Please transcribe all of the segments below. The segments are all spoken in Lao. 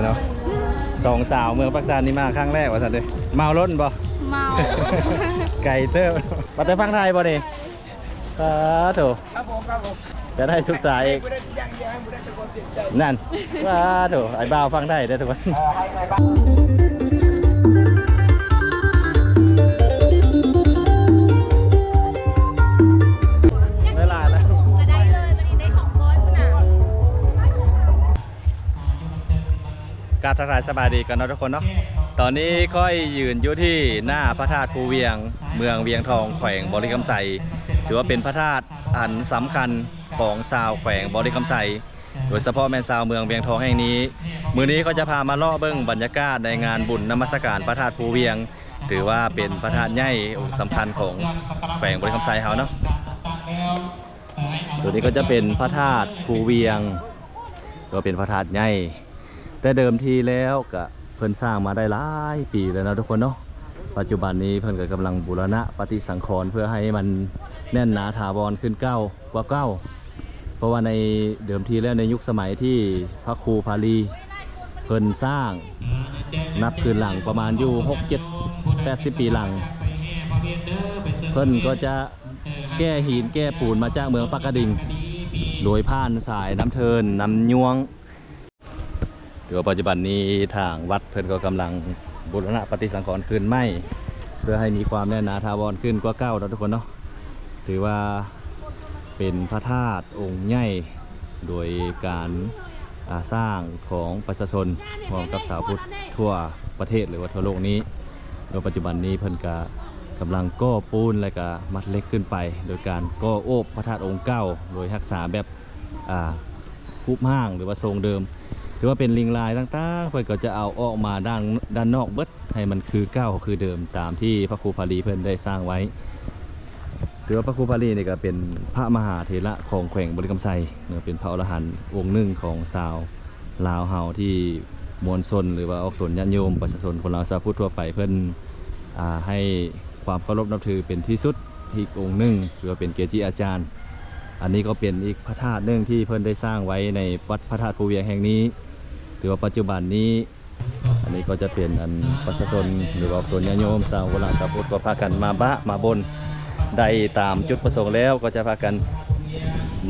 ເນາະ ສອງສາວເມືອງປາກຊັນນີ້ມາຄັ້ງແລກວ່າຊັ້ນເດ້. ເມົາລົ້ນບໍ່? ເມົາ. ໄກເຕີບ. ມາແຕ່ຝັ່ງໄທບໍ່ນີ້? ສາທຸ. ຈະໄດ້ສຶກສາອີກ. ນັ້ນ ສາທຸ. ອ້າຍບ່າວຝັ່ງໄທເດີທຸກຄົນ. ຫຼາຍໆແລ້ວ. ກໍໄດ້ເລີຍ ບັດນີ້ໄດ້ສອງຄົນພຸ້ນນະ. ກາບທັກທາຍສະບາຍດີກັນເນາະທຸກຄົນເນາະ. ຕອນນີ້ຂ້ອຍຢືນຢູ່ທີ່ໜ້າພະທາດພູວຽງ ເມືອງວຽງທອງ ແຂວງບໍລິຄຳໄຊ. ຖືວ່າເປັນພະທາດອັນສຳຄັນຂອງຊາວແຂວງບໍລິຄຳໄຊ ໂດຍສະເພາະແມ່ນຊາວເມືອງວຽງທອງແຫ່ງນີ້. ມື້ນີ້ຂ້ອຍຈະພາມາເລາະເບິ່ງບັນຍາກາດໃນງານບຸນນະມັດສະການພະທາດພູວຽງ. ຖືວ່າເປັນພະທາດໃຫຍ່ອົງສຳຄັນຂອງແຂວງບໍລິຄຳໄຊເຮົາເນາະ. ຕົວນີ້ກໍຈະເປັນພະທາດພູວຽງ ກໍເປັນພະທາດໃຫຍ່ ແຕ່ເດີມທີແລ້ວກະເພິ່ນສ້າງມາໄດ້ຫຼາຍປີແລ້ວເນາະທຸກຄົນເນາະ. ປັດຈຸບັນນີ້ເພິ່ນກໍກຳລັງບູລະນະປະຕິສັງຂອນ ເພື່ອໃຫ້ມັນແໜ້ນໜາຖາວອນຂຶ້ນເກົ່າ ກວ່າເກົ່າ. ເພາະວ່າໃນເດີມທີແລ້ວ ໃນຍຸກສະໄໝທີ່ພະຄູພາລີເພິ່ນສ້າງ ນັບຄືນຫຼັງປະມານຢູ່ຫົກ ເຈັດ ແປດສິບປີຫຼັງ ເພິ່ນກໍຈະແກ່ຫີນແກ່ປູນມາຈາກເມືອງປາກກະດິງ ໂດຍຜ່ານສາຍນ້ຳເທີນ ນ້ຳຍວງ. ຖືວ່າປັດຈຸບັນນີ້ທາງວັດເພິ່ນກໍກຳລັງບູລະນະປະຕິສັງຂອນຄືນໃໝ່ ເພື່ອໃຫ້ມີຄວາມແໜ້ນໜາຖາວອນຂຶ້ນກວ່າເກົ່າເນາະທຸກຄົນເນາະ. ຖືວ່າເປັນພະທາດອົງໃຫຍ່ໂດຍການ ອາ ສ້າງຂອງປະຊາຊົນ ຮ່ວມກັບຊາວພຸດທົ່ວປະເທດ ຫຼືວ່າທົ່ວໂລກນີ້. ໂດຍປັດຈຸບັນນີ້ເພິ່ນກະກຳລັງກໍ່ປູນ ແລະກະມັດເຫຼັກຂຶ້ນໄປ ໂດຍການກໍ່ໂອບພະທາດອົງເກົ່າ ໂດຍຮັກສາແບບ ອ່າ ຮູບຮ່າງ ຫຼືວ່າຊົງເດີມ. ຖືວ່າເປັນລວດລາຍຕ່າງໆ ເພິ່ນກໍຈະເອົາອອກມາດ້ານ ດ້ານນອກເບິດ ໃຫ້ມັນຄືເກົ່າຄືເດີມ ຕາມທີ່ພະຄູພາລີເພິ່ນໄດ້ສ້າງໄວ້. ຖືວ່າພະຄູພາລີນີ້ກໍເປັນພະມະຫາເຖລະຂອງແຂວງບໍລິຄຳໄຊເນາະ, ເປັນພະອໍລະຫັນອົງໜຶ່ງຂອງຊາວລາວເຮົາ ທີ່ມວນຊົນ ຫຼືວ່າອອກຕົນຍາດໂຍມ ປະຊາຊົນຄົນລາວຊາວພຸດທົ່ວໄປ ເພິ່ນ ອ່າ ໃຫ້ຄວາມເຄົາລົບນັບຖືເປັນທີ່ສຸດ ອີກອົງໜຶ່ງ ຖືວ່າເປັນເກຈິອາຈານ. ອັນນີ້ກໍເປັນອີກພະທາດໜຶ່ງທີ່ເພິ່ນໄດ້ສ້າງໄວ້ໃນວັດພະທາດພູວຽງແຫ່ງນີ້. ຖືວ່າປັດຈຸບັນນີ້ ອັນນີ້ກໍຈະເປັນອັນປະຊາຊົນ ຫຼືວ່າຕົນຍາດໂຍມຊາວໂຄລາດຊາວພຸດ ກໍພາກັນມາບະມາບົນ ໄດ້ຕາມຈຸດປະສົງແລ້ວ ກໍຈະພາກັນ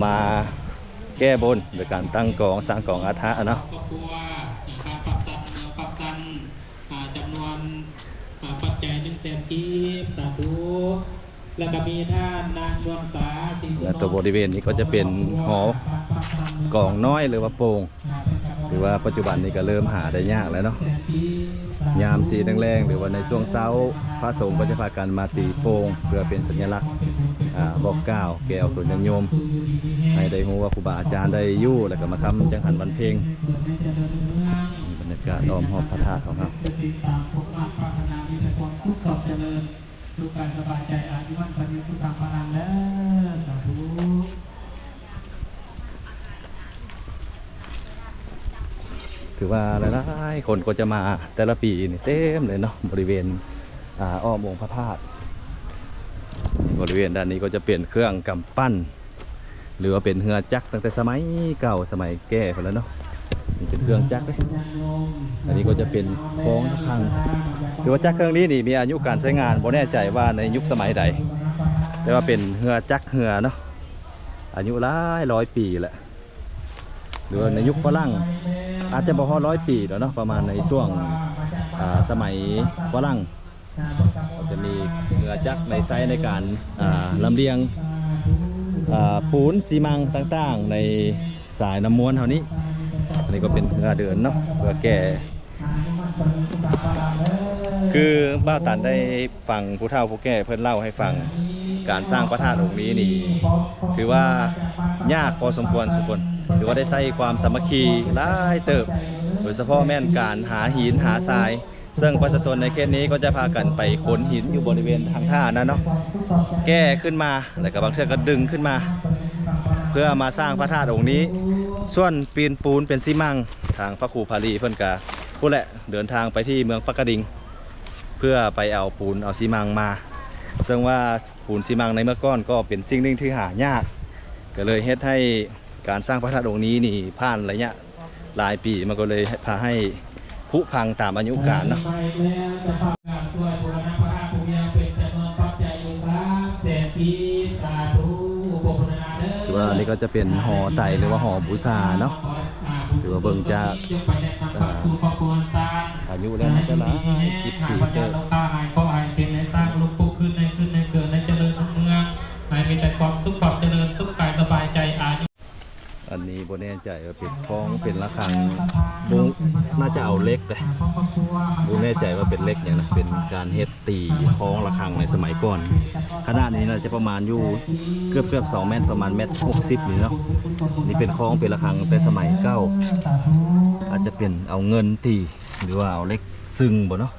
ມາແກ້ບົນໂດຍການຕັ້ງກອງ ສ້າງກອງອັດຖະເນາະ. ຄອບຄົວ ນາງປາກຊັນ ເມືອງປາກຊັນ ອ່າ ຈຳນວນ ອ່າ ປັດໄຈໜຶ່ງແສນກີບ ສາທຸ. ແລ້ວກໍມີທ່ານນາງນວນຕາ ສີສຸນນ ແລະ ຕົວບໍລິເວນນີ້ກໍຈະເປັນຫໍກອງນ້ອຍ ຫຼືວ່າໂປ່ງ ຖືວ່າປັດຈຸບັນນີ້ກໍເລີ່ມຫາໄດ້ຍາກແລ້ວເນາະ. ຍາມສີ່ແລງໆ ຫຼືວ່າໃນຊ່ວງເຊົ້າ ພະສົງກໍຈະພາກັນມາຕີໂປ່ງ ເພື່ອເປັນສັນຍະລັກ ອາ ບອກກ່າວແກ່ອອກຕົນຍາດໂຍມ ໃຫ້ໄດ້ຮູ້ວ່າຄູບາອາຈານໄດ້ຢູ່ ແລ້ວກໍມາຄ້ຳຈັງຫັນວັນເພັງ. ບັນຍາກາດອ້ອມຮອບພະທາດຂອງເຮົາ ສຸກກາຍສະບາຍໃຈ ອາຍຸວັນພະຍຸ ສາມພະລັງເດີ ສາທຸ. ຖືວ່າຫຼາຍໆຄົນກໍຈະມາແຕ່ລະປີນີ້ເຕັມເລີຍເນາະ ບໍລິເວນ ອາ ອ້ອມອົງພະທາດ. ບໍລິເວນດ້ານນີ້ກໍຈະເປັນເຄື່ອງກຳປັ້ນ ຫຼືວ່າເປັນເຮືອຈັກຕັ້ງແຕ່ສະໄໝເກົ່າສະໄໝແກ່ພຸ້ນແຫຼະເນາະ. ນີ້ເປັນເຄື່ອງຈັກເດ້. ອັນນີ້ກໍຈະເປັນຄອງລະຄັງ. ຖືວ່າຈັກເຄື່ອງນີ້ນີ້ມີອາຍຸການໃຊ້ງານ ບໍ່ແນ່ໃຈວ່າໃນຍຸກສະໄໝໃດ ແຕ່ວ່າເປັນເຮືອຈັກເຮືອເນາະ ອາຍຸຫຼາຍຮ້ອຍປີແຫຼະ ຫຼືວ່າໃນຍຸກຝຣັ່ງ ອາດຈະບໍ່ຮອດຮ້ອຍປີແລ້ວເນາະ ປະມານໃນຊ່ວງ ອາ ສະໄໝຝຣັ່ງ. ຈະມີເຮືອຈັກໄດ້ໃຊ້ໃນການ ອ່າ ລຳລຽງ ອ່າ ປູນຊີມັງຕ່າງໆ ໃນສາຍນ້ຳມ້ວນເຮົານີ້. ອັນນີ້ກໍເປັນເຮືອເດີນເນາະ ເພື່ອແກ່ ຄືບ່າວຕັນໄດ້ຟັງຜູ້ເຖົ້າຜູ້ແກ່ເພິ່ນເລົ່າໃຫ້ຟັງ ການສ້າງພະທາດອົງນີ້ນີ້ ຖືວ່າຍາກພໍສົມຄວນທຸກຄົນ. ຖືວ່າໄດ້ໃຊ້ຄວາມສາມັກຄີຫຼາຍເຕີບ ໂດຍສະເພາະແມ່ນການຫາຫີນຫາຊາຍ ເຊິ່ງປະຊາຊົນໃນເຂດນີ້ກໍຈະພາກັນໄປຂົນຫີນຢູ່ບໍລິເວນທາງທ່ານັ້ນເນາະ ແກ່ຂຶ້ນມາ ແລ້ວກໍບາງເທື່ອກໍດຶງຂຶ້ນມາ ເພື່ອມາສ້າງພະທາດອົງນີ້. ສ່ວນປີນປູນເປັນຊີມັງ ທາງພະຄູພາລີເພິ່ນກໍພຸ້ນແຫຼະ ເດີນທາງໄປທີ່ເມືອງປາກກະດິງ ເພື່ອໄປເອົາປູນເອົາຊີມັງມາ ເຊິ່ງວ່າປູນຊີມັງໃນເມື່ອກ່ອນກໍເປັນສິ່ງໜຶ່ງທີ່ຫາຍາກ ກໍເລີຍເຮັດໃຫ້ການສ້າງພະທາດອົງນີ້ນີ້ຜ່ານໄລຍະ ຫຼາຍປີ ມັນກໍເລີຍພາໃຫ້ຜຸພັງຕາມອາຍຸການເນາະ. ການຊ່ວຍບູລະນະພະທາດພູວຽງເປັນຈຳນວນປັດໄຈຢູ່ສາມແສນກີບ. ສາທຸ ອະນຸໂມທະນາເດີ. ຖືວ່າອັນນີ້ກໍຈະເປັນຫໍໄຕ ຫຼືວ່າຫໍບູຊາເນາະ. ຖືວ່າເບິ່ງຈາກ ອາ ອາຍຸແລ້ວໜ້າຈະຫຼາຍສິບປີເຕີບ. ໃຫ້ມີແຕ່ຄວາມສຸກຄວາມຈະເລີນສຸກກາຍສະບາຍໃຈ ອາຍຸ ອັນນີ້ບໍ່ແນ່ໃຈວ່າເປັນຂອງເປັນລະຄັງ ບໍ່ ໜ້າຈະເອົາເຫຼັກເດ້ ບໍ່ແນ່ໃຈວ່າເປັນເຫຼັກຫຍັງນະ ເປັນການເຮັດຕີຂອງລະຄັງໃນສະໄໝກ່ອນ. ຂະໜາດນີ້ໜ້າຈະປະມານຢູ່ເກືອບໆສອງແມັດ ປະມານແມັດຫົກສິບນີ້ເນາະ. ນີ້ເປັນຂອງເປັນລະຄັງແຕ່ສະໄໝເກົ່າ ອາດຈະເປັນເອົາເງິນຕີ ຫຼືວ່າເອົາເຫຼັກຊຶງບໍ່ເນາະ.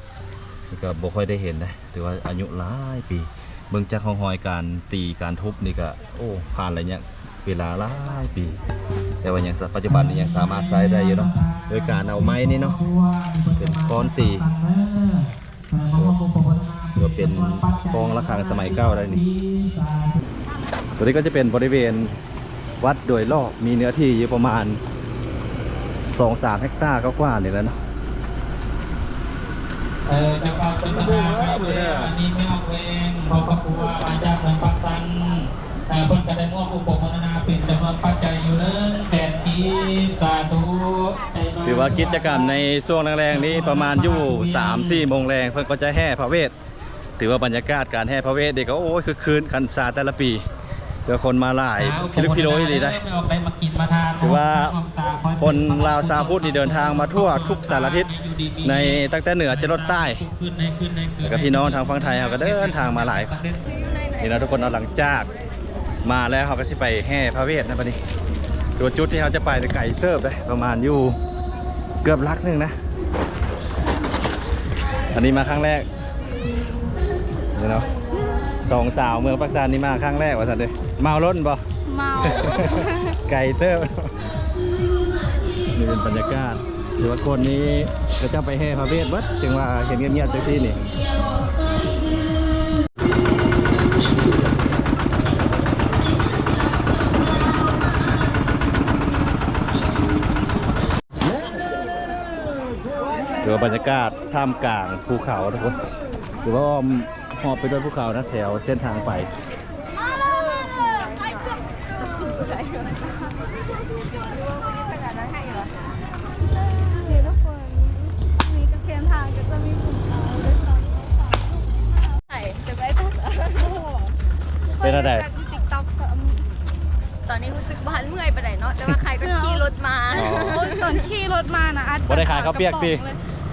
ນີ້ກໍບໍ່ຄ່ອຍໄດ້ເຫັນເດ້ ຖືວ່າອາຍຸຫຼາຍປີ. ເບິ່ງຈາກຮ່ອງຮອຍການຕີການທຸບນີ້ກໍ ໂອ້ ຜ່ານໄລຍະເວລາຫຼາຍປີ ແຕ່ວ່າຍັງ ປັດຈຸບັນນີ້ຍັງສາມາດໃຊ້ໄດ້ຢູ່ເນາະ ໂດຍການເອົາໄມ້ນີ້ເນາະ ເປັນຄ້ອນຕີ ເພື່ອເປັນຂອງລະຄັງສະໄໝເກົ່າໄດ້ນີ້. ຕົວນີ້ກໍຈະເປັນບໍລິເວນ ວັດໂດຍລອບມີເນື້ອທີ່ຢູ່ປະມານສອງສາມເຮັກຕາກວ່າໆນີ້ແຫຼະເນາະ. ເອີ ເຈົ້າພາບໂຄສະນາໃຫ້ແລ້ວ ອັນນີ້ແມ່ອອກແວງ ຄອບຄົວມາຈາກເມືອງປາກຊັນ ເອີ ເພິ່ນກໍໄດ້ມອບອຸປະໂມທະນາເປັນຈຳນວນປັດໄຈຢູ່ໜຶ່ງແສນກີບ. ສາທຸ. ຖືວ່າກິດຈະກຳໃນຊ່ວງແລງໆນີ້ ປະມານຢູ່ສາມສີ່ໂມງແລງ ເພິ່ນກໍຈະແຫ່ພະເວດ. ຖືວ່າບັນຍາກາດການແຫ່ພະເວດນີ້ກໍ ໂອ້ຍ ຄຶກຄື້ນຄັນຊາແຕ່ລະປີ ແຕ່ວ່າຄົນມາຫຼາຍ ພິລຶກພິໂລອີ່ຫຼີໄດ໋. ຖືວ່າຄົນລາວຊາວພຸດນີ້ເດີນທາງມາທົ່ວທຸກສາລະທິດ ໃນ ຕັ້ງແຕ່ເໜືອຈະລົດໃຕ້ ແລ້ວກໍພີ່ນ້ອງທາງຝັ່ງໄທເຮົາກໍເດີນທາງມາຫຼາຍ. ນີ້ເນາະທຸກຄົນເນາະ ຫຼັງຈາກມາແລ້ວ ເຮົາກໍຊິໄປແຫ່ພະເວດນະບັດນີ້. ຕົວຈຸດທີ່ເຮົາຈະໄປນີ້ໄກເຕີບເດ້ ປະມານຢູ່ເກືອບຫຼັກໜຶ່ງນະ. ອັນນີ້ມາຄັ້ງແລກ ນີ້ເນາະ ສອງສາວເມືອງປາກຊັນນີ້ມາຄັ້ງແລກວ່າຊັ້ນເດ້. ເມົາລົ້ນບໍ່? ເມົາ ໄກເຕີບ. ນີ້ເປັນບັນຍາກາດ ຖືວ່າຄົນນີ້ເຂົາເຈົ້າໄປແຫ່ພະເວດເບິດ ຈຶ່ງວ່າເຫັນງຽບໆຈັ່ງຊີ້ນີ້. ຖືວ່າບັນຍາກາດທ່າມກາງພູເຂົາທຸກຄົນ ຖືວ່າອ້ອມຮອບໄປດ້ວຍພູເຂົານະ ແຖວເສັ້ນທາງໄປ. ເປັນແນວໃດ? ຕອນນີ້ຮູ້ສຶກບໍ່ທັນເມື່ອຍປານໃດເນາະ ແຕ່ວ່າໄຄກໍຂີ່ລົດມາ. ອໍ ໂອ້ຍ ຕອນຂີ່ລົດມານະ ອັດ ບໍ່ໄດ້ຂາຍເຂົ້າປຽກຕິ?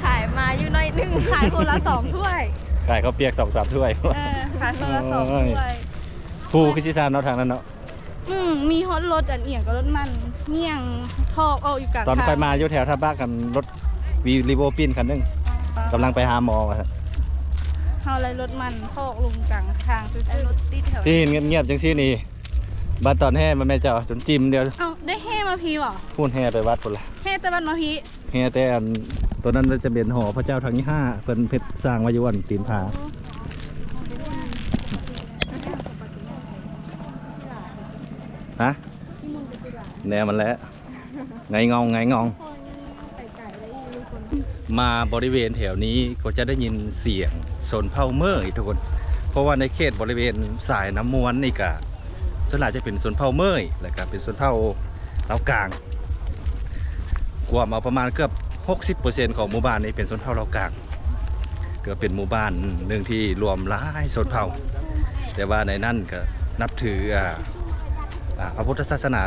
ຂາຍມາຢູ່ໜ້ອຍໜຶ່ງ ຂາຍຄົນລະສອງຖ້ວຍ ຂາຍເຂົ້າປຽກສອງສາມຖ້ວຍ. ເອີ ຂາຍຄົນລະສອງຖ້ວຍ. ພູຄືຊິຊັນເນາະ ທາງນັ້ນເນາະ. ອືມ ມີຮອດລົດອັນອີ່ຫຍັງກໍລົດມັນຫຍັງຖອກອອກຢູ່ກາງທາງ. ຕອນຂ້ອຍມາຢູ່ແຖວທ່າບັກ ອັນລົດວີລີໂວປິ່ນຄັນໜຶ່ງ ກຳລັງໄປຫາໝໍວ່າຊັ້ນ ເຮົາໄລ່ລົດມັນຖອກລົງກາງທາງຊື່ໆ. ທີ່ເຫັນງຽບໆຈັ່ງຊີ້ນີ້ ບັດຕອນແຫ່ມັນແມ່ນເຈົ້າຈົນຈິ້ມດຽວ. ເອົ້າ ໄດ້ແຫ່ມາພີ້ບໍ່? ພຸ້ນແຫ່ໄປວັດພຸ້ນລະ. ແຫ່ແຕ່ວັດມາພີ້? ແຫ່ແຕ່ອັນ ຕົວນັ້ນຈະເປັນຫໍພະເຈົ້າທັງຫ້າ ເພິ່ນເຮັດສ້າງໄວ້ຢູ່ອັນຕີນຜາ. ຮະ? ແນວມັນແຫຼະ ໄງງອງ ໄງງອງ. ມາບໍລິເວນແຖວນີ້ກໍຈະໄດ້ຍິນສຽງຊົນເຜົ່າເມີ້ຍທຸກຄົນ ເພາະວ່າໃນເຂດບໍລິເວນສາຍນ້ຳມ່ວນນີ້ກະ ສ່ວນຫຼາຍຈະເປັນຊົນເຜົ່າເມີ້ຍ ແລ້ວກະເປັນຊົນເຜົ່າລາວກາງ ກວມເອົາປະມານເກືອບຫົກສິບເປີເຊັນຂອງໝູ່ບ້ານນີ້ເປັນຊົນເຜົ່າລາວກາງ. ກໍເປັນໝູ່ບ້ານໜຶ່ງທີ່ລວມຫຼາຍຊົນເຜົ່າ ແຕ່ວ່າໃນນັ້ນກໍນັບຖື ອ່າ ອ່າ ພະພຸດທະສາສະໜາ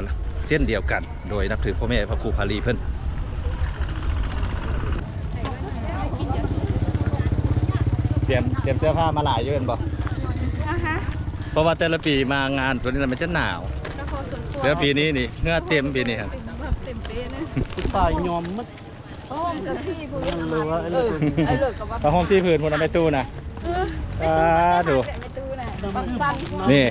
ເຊັ່ນດຽວກັນ ໂດຍນັບຖືພໍ່ແມ່ພະຄູພາລີເພິ່ນ. ຕຽມ ຕຽມເສື້ອຜ້າມາຫຼາຍຢູ່ແມ່ນບໍ່? ອາຮະ ເພາະວ່າແຕ່ລະປີມາງານຕົວນີ້ລະມັນຈະໜາວ ແຕ່ວ່າປີນີ້ນີ້ເຫື່ອເຕັມປີນີ້ຫັ້ນ ເຕັມເປເລີຍ ຕາຍຍອມໝົດ. ໂອ້ ມັນເຫຼືອ ເອີ ໄອ້ເລີກກໍວ່າ ຜ້າຫົ່ມສີ່ຜືນພຸ້ນນະ ແມ່ຕູ້ນະ. ເອີ ສາທຸ ແມ່ຕູ້ນະ ປັກຊັນ ນີ້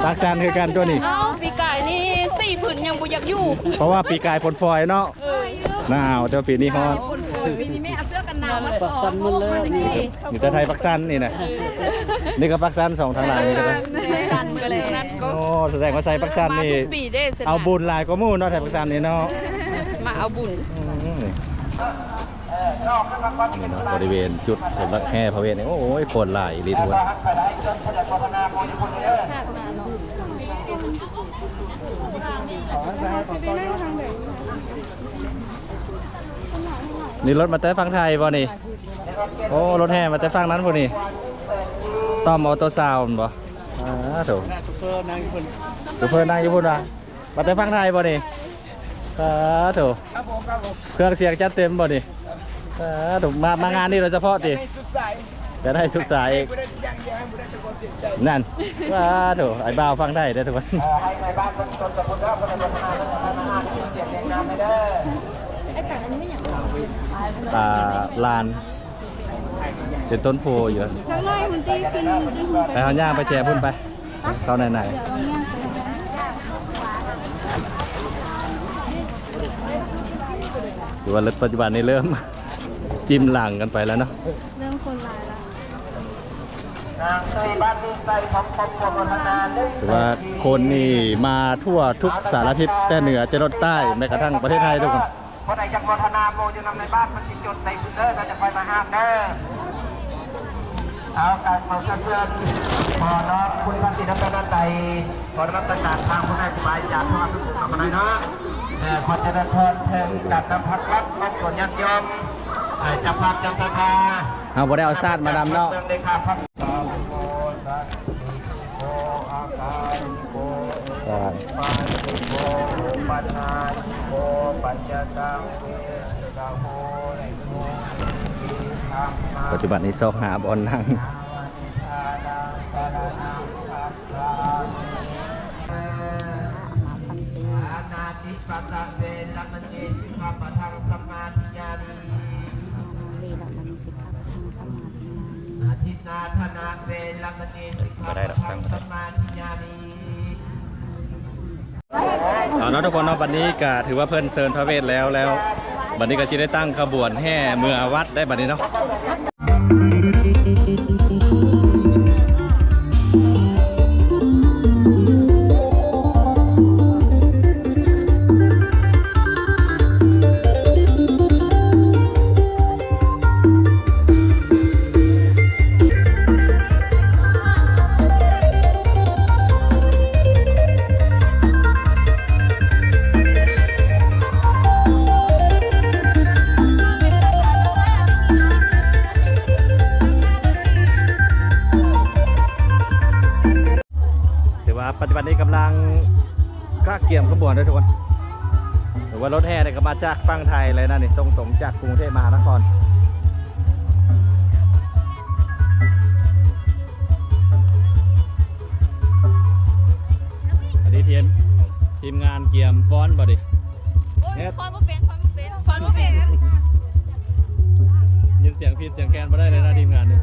ປັກຊັນຄືກັນຕົວນີ້. ເອົ້າ ປີກາຍນີ້ສີ່ຜືນຍັງບໍ່ຢາກຢູ່ ເພາະວ່າປີກາຍຝົນຝອຍເນາະ. ເອີ ໜາວ ແຕ່ວ່າປີນີ້ຮ້ອນ. ປີນີ້ແມ່ເອົາເສື້ອກັນໜາວມາສອງ ປັກຊັນໝົດເລີຍ. ມີແຕ່ໄທປັກຊັນນີ້ນະ. ເອີ ນີ້ກໍປັກຊັນ ສອງທາງຫຼັງນີ້ກໍໄດ້. ໂອ້ ສະແດງວ່າໃສ່ປັກຊັນນີ້ ເອົາບຸນຫຼາຍກວ່າໝູ່ເນາະ ໄທປັກຊັນນີ້ເນາະ. ເອົາບຸນ ອືມ ນີ້ເນາະ ບໍລິເວນຈຸດເຫັນລັກແຫ່ພະເວດນີ້ ໂອ້ຍ ຄົນຫຼາຍອີ່ຫຼີທຸກຄົນ. ນີ້ລົດມາແຕ່ຝັ່ງໄທບໍ່ນີ້? ໂອ້ ລົດແຫ່ມາແຕ່ຝັ່ງນັ້ນພຸ້ນນີ້ ຕ້ອມອໍໂຕ້ຊາວແມ່ນບໍ່? ອາ ໂທ້ ໂຊເຟີນັ່ງຢູ່ພຸ້ນ ໂຊເຟີນັ່ງຢູ່ພຸ້ນວ່າ ມາແຕ່ຝັ່ງໄທບໍ່ນີ້? ສາທຸ ຄັບຜົມ ຄັບຜົມ ເຄື່ອງສຽງຈັດເຕັມບໍ່ນີ້? ສາທຸ ມາ ມາງານນີ້ໂດຍສະເພາະຕິ? ຢາກໄດ້ຊຸດສາຍ ຢາກໄດ້ຊຸດສາຍອີກ ບໍ່ໄດ້ຊຸດຢ່າງດຽວ ໃຫ້ບໍ່ໄດ້ແຕ່ຄວາມເສຍໃຈ ນັ້ນ ສາທຸ ອ້າຍບ່າວຝັ່ງໄທເດີທຸກຄົນ ເອີ ໃຫ້ນາຍບ້ານເພິ່ນຊົນກັບພຸ້ນເດີ ເພິ່ນບໍ່ໄດ້ມາ ມາ ມາ ສຽງແນງນາມເດີ ອ້າຍຕັງ ອັນນີ້ແມ່ນຫຍັງ? ອ່າ ລານ ເປັນຕົ້ນໂພຢູ່ ຈັກໜ້ອຍພຸ້ນຕິ ຂຶ້ນ ຂຶ້ນໄປ ໄປເຮົາຍ່າງໄປແຈພຸ້ນໄປ ເຂົ້າໃນໃນ ຖືວ່າປັດຈຸບັນນີ້ເລີ່ມຈິມຫຼັງກັນໄປແລ້ວເນາະ ເລີ່ມຄົນຫຼາຍແລ້ວ ຖືວ່າຄົນນີ້ມາທົ່ວທຸກສາລະທິດ ແຕ່ເໜືອຈະລົດໃຕ້ ແມ້ກະທັ່ງປະເທດໄທທຸກຄົນ. ຜູ້ໃດຢາກໂມທະນາບຸນຢູ່ນຳໃນບ້ານ ມັນຊິຈົດໃນເດີ ເຮົາຈະຄ່ອຍມາຫາບເດີ ເອົາການຂໍເຊີນພໍ່ນ້ອງບຸນພາສີລັດຕະນະໄຕ ຂໍນະມັດສະການທາງຜູ້ໃຫຍ່ຄູບາອາຈານ ທາງຜູ້ໃຫຍ່ເນາະ ເອີ ຂໍຈະເລີນພອນເຖິງການນຳພັກລັດ ຄອບຄົວຍາດໂຍມ ເອີ ເຈົ້າພາບເຈົ້າສັດທາ ເຮົາບໍ່ໄດ້ເອົາສາດມານຳເນາະ ເອີ ປັດຈຸບັນນີ້ຊອກຫາບ່ອນນັ່ງ ອານາທິປະຕະເວລະມະນີ ສິກຂາປະທັງສະມາທິຍາມິ ເວລະມະນີ ສິກຂາປະທັງສະມາທິຍາມິ ອາທິນນາທະນາເວລະມະນີ ສິກຂາປະທັງສະມາທິຍາມິ ເອົາເນາະທຸກຄົນເນາະ ບັດນີ້ກະຖືວ່າເພິ່ນເຊີນພະເວດແລ້ວ ແລ້ວບັດນີ້ກະຊິໄດ້ຕັ້ງຂະບວນແຫ່ເມືອວັດໄດ້ບັດນີ້ເນາະ. ຖືວ່າປັດຈຸບັນນີ້ກຳລັງກະກຽມຂະບວນເດີທຸກຄົນ ຖືວ່າລົດແຫ່ນີ້ກະມາຈາກຝັ່ງໄທເລີຍນະນີ້ ສົ່ງຕົງຈາກກຸງເທບມະຫານະຄອນ. ອັນນີ້ທີມ ທີມງານກຽມຟ້ອນບໍ່ດິ? ໂອ້ຍ ຟ້ອນບໍ່ເປັນ ຟ້ອນບໍ່ເປັນ ຟ້ອນບໍ່ເປັນ ຍິນສຽງພີບສຽງແຄນບໍ່ໄດ້ເລີຍນະ ທີມງານນີ້.